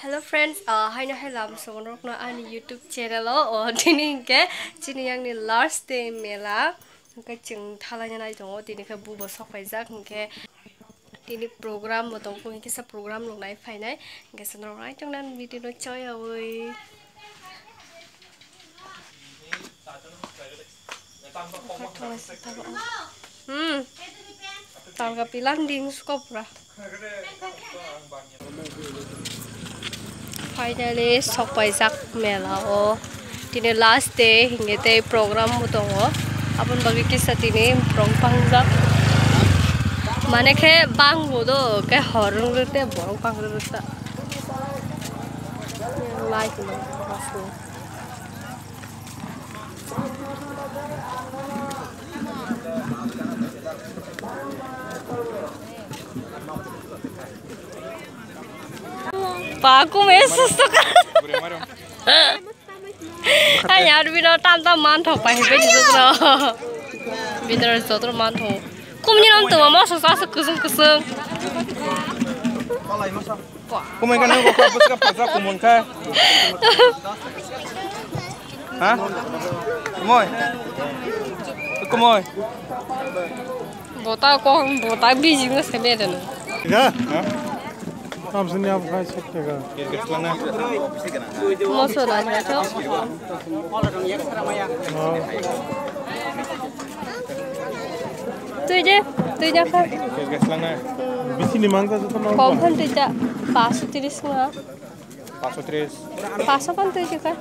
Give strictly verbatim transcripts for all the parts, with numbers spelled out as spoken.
Hello friends, ah, haino hai lam songrokno ani YouTube channel o, o, tini hinkhe chini yang ni last day mela, hinkhe chwng thalai nai tongo, tini khe bubo sok paijak, hinkhe tini program bo tongkho, hinkhe sa program rok nai phainai, hinkhe sa norok nai tongna video no choyawi. Hmm. Talga pilan ding skopra. Finally, sokpaijak mela o. Tini last day, hingke tei program bo tongo. Aboni bagwi kisa tini borok bangjak. Mane khe bangbo do, khe hor wng rwte borok bang rwta. Light. Paku mesus to ka. Ay, yar bino tam tam man thok pai, bini jotro. Bini jotro man thok. Kumni nom tuma ma sosa se kusung kusung. Kumui ka nang kok bwswk phalsa kumun kha. Ha? Kumui. Kumui. Bota kok bota bijing se me den. Ga? Ha? Tam sini abo khai sek taka. Moso da na to. Oh. Tui je, tui ja kha. Bisi ni mangta joto no. Kom phan tui ja, paso tris nga. Paso tris. Paso phan tui ja kha.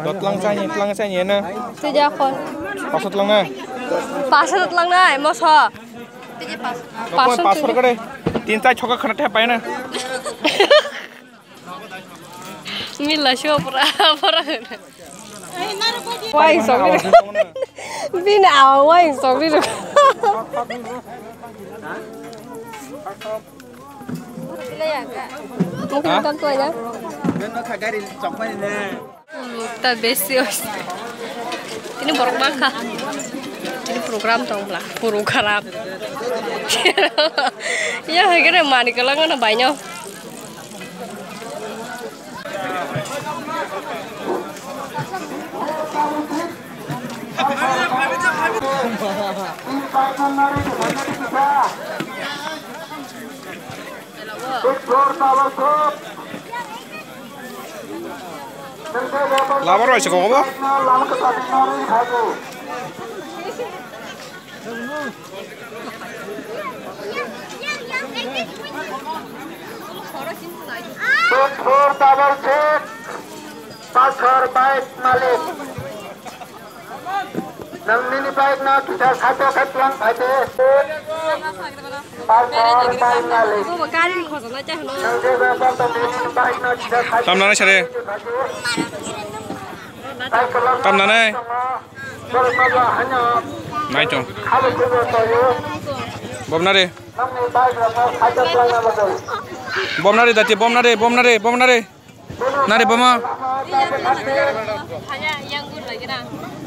Dotlang chani, tlang chani na. Tui ja kha. Paso tlang na. Paso tlang na, mo so. Tui ja paso. Paso paso tui ja. Kare. Tin tai choka khana te pai na. Mila sio pura pura. Wai sogri. Bini awa wai sogri. Mungkin nonton tu aja. Ta besi os. Ini borok bangkha. Ini program tong bla, program. Ya, hai kene mani kelang na baino. Labar bai se kogo bo? Six four double six, Pathor bike malik. Nang nini bike no kisa side o khe tlang phaide. Pathor bike malik. Nang je ba ba ba nini bike no kisa side o. Tamnani sare. Tamnani. Nai tong. Bomnari. Bomnari dati, bomnari, bomnari, bomnari. Nari boma.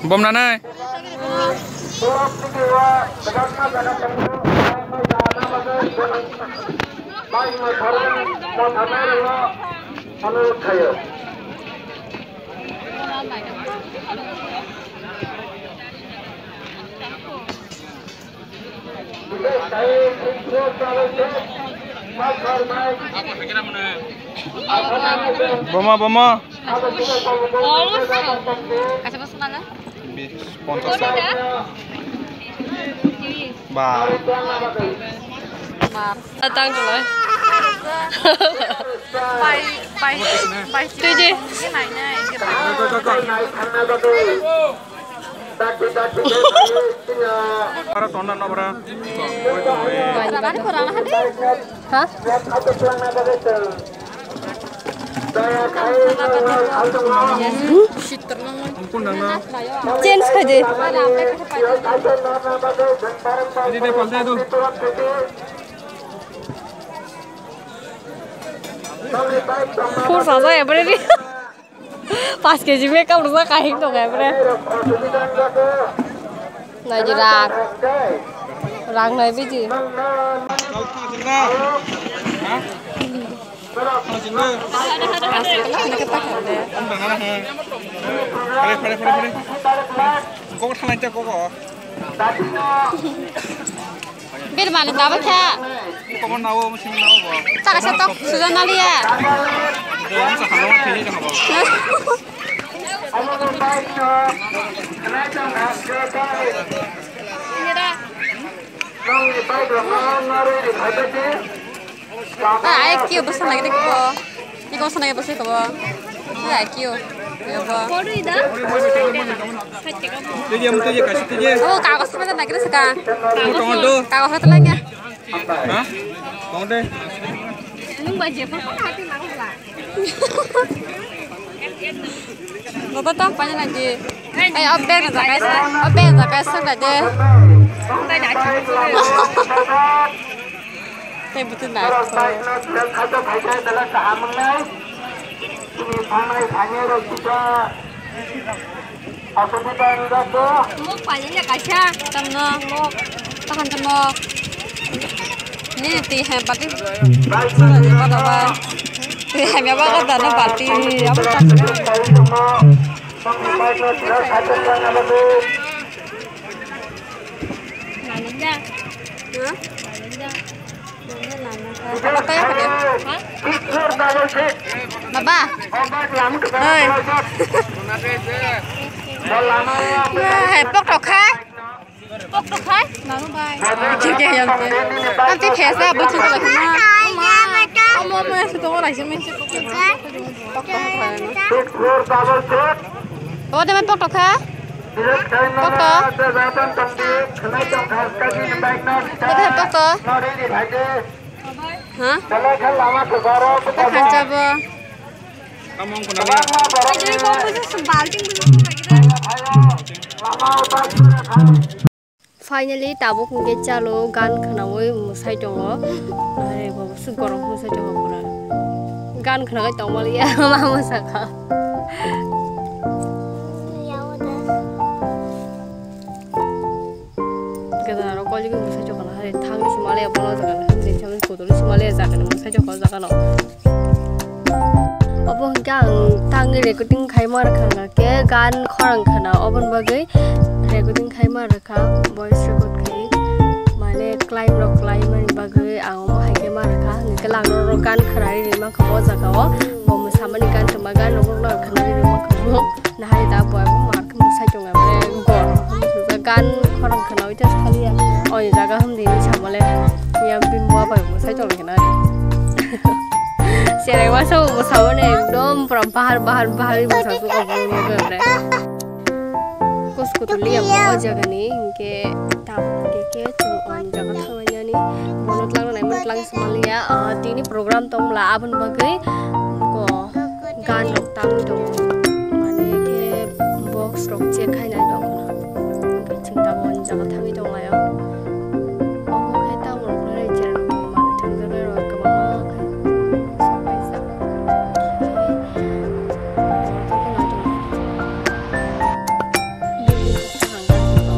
Bomnanai. Boma, boma. Kaisa bwswk nana? Bis, ponchas taka. Ba. Ba. Tang tong lai. Pai, pai, pai. Tui di. Nai, nai, nai. Para tonna no para. Ha? Change khaidi. Ini dia paltai tu. Full saja ya, bre. Pas keji makeup rwjak kahik tong kha bre. Naidi rang. Rang nai biji. Ha? Fare, fare, fare, fare. Kok thalai ta kok. Bir mani daba kha. Kok nawo, musim nawo bo. Taka sa tok suja naliya. Bo sa halo thini ta habo. Ah, ai kio bwsa nai dik bo. Iko bwsa nai bwsa ko bo. Ai kio. Yo bo. Tiji, am tiji, kasi tiji. Oh, kagos pata nai dik saka. Mo tongo do. Kagos pata lagi. Ha? Tongo de. Nung ba je pa hati ma ba. Baba tang pani lagi. Ai, o bag na jakai sa, o bag na jakai sa lagi. Tei butu na. Muk pani na kaisa. Tamno. Tahan tamo. Ni ti hai balti. Sura ni bada ba. Ti hai me ba ga da na balti. Amo ta. Nani da. Huh? Nani da. Baba. Oi. Hai, pok tok khai. Pok tok khai. Mama bai. Jige yang ke. Nanti phesa bu thang la ma. Ma. Amo ma se to la se me se pok tok khai. Pok tok khai. Bo de me pok tok khai. Pok tok. Bo de pok tok. Ha? Tei khancha bo. Finally, tabuk hwnkhe chalo gan khwnaui mwsai tongo. Are baba, swk gorok mwsai tongo pura. Gan khwnaui tongmaliya, ma mwsakha. Gadara rok koi ligi mwsai chokla hai thangwi sima le bono jaga ni hamjin chamli kuduli sima le jaga ni mwsai chokla jaga no. Obo hwnkhe ang tangwi recording khai ma rwkha hwnkha khe gan khorang khwna oboni bagwi recording khai ma rwkha voice record khai mane claim rok khlai mani bagwi ang omo hai khe ma rwkha hwnkhe lang rok gan khwna ri ri mankha o jaga o bo mwsamani gan twma gan rok no khwna ri ri mankha. Nahari da bo mar khe mwsai tongo, mane gor gan khorang khwnaui tei thaliya. Oni jaga hwn di hinwi samale, ya bini bua bai mwsai tongwi khwna. Chereng masa bo mwsamani ekdom pura bahar, bahar, bahar mwsa su obo mane. Kus kutu liya mo o jaga ni, hinkhe tam hinkhe chung oni jaga thanglainani. Bono twlang nai, mani twlang samaliya. Ah, tini program tongla aboni bagwi ko. Gan rok tangwi tongo, mane khe box rok check khai nai tongo, hwnkhe chwng tabuk ani jaga thangwi tonglaio. Omo khe tabuk rok nai cherang rok manwi thangjaknai rok kwbangma khe sok paijak. Khe borok khe nai tongo.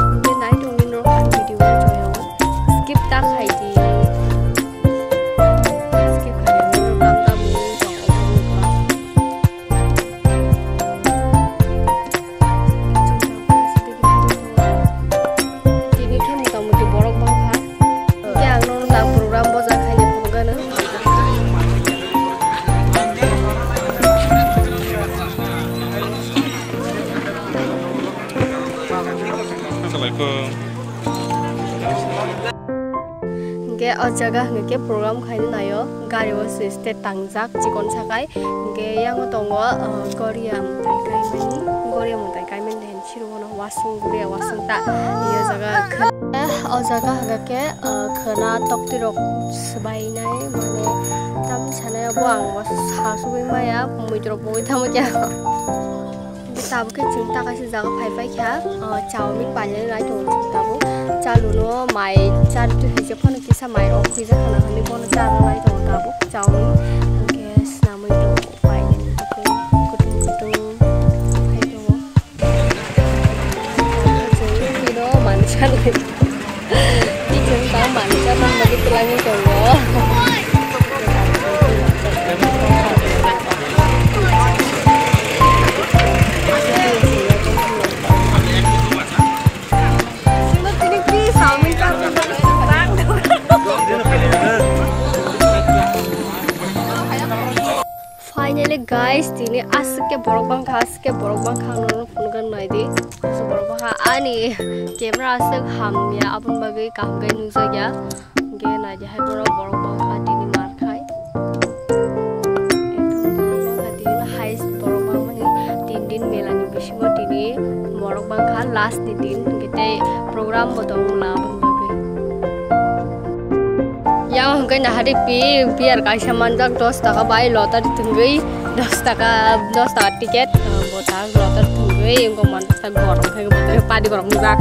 Hwnkhe nai tongwi norok ang video o joyong skip ta khai di. Skip khai di, norok tang tang mung tong. Tini khe mota moti borok bangkha. Hwnkhe ang nono tang program boja khaini phunukgano. Hwnkhe o jaga hwnkhe program khaina naio, gari o se stage tangjak chikon sakai. Hwnkhe yango tongo, ah, Goria mwtai kaimani, Goria mwtai kaimani de. Sirono wasung guriya wasung ta. Iyo jaga khwna, o jaga hwnkha khe, ah, khwna tokti rok swbainai mane tam sanai abo ang sa sugui maya muitrok bogoi tamo khe. Tabuk khe chwng ta kaisa jaga phai phai kha, ah, chowmin painani lai tongo chwng tabuk. Chaluno mai chari twi hai se phano kisa mai rok khwija khwna hwnwi bono charwlai tongo tabuk chowmin. Hwnkhe swnamwi tongo painani kutung kutung hai tongo. Chwng tamo manwi chana bagwi twlangwi tongo. Finally guys, tini aswk khe borok bangkha, aswk khe borok bangkha, ang nono phunukna naidi. Aswk borok bangkha, ani camera aswk hamya, aboni bagwi kaham khe nukjakya. Hwnkhe naidi hai borok, borok bangkha tini mar khai. Ekdom borok bangkha tini highest borok bangmani tin din melani bisingo tini borok bangkha last ni din, hwnkhe tei program bo tongo na aboni bagwi. Yang hwnkhe nahari pi beer kaisa manjak dos taka bai lottery thwngwi, dos taka, dos taka ticket, ah, bo tak lottery thwngwi wngkha manjak tak gorok khe bo tak padi gorok nujak.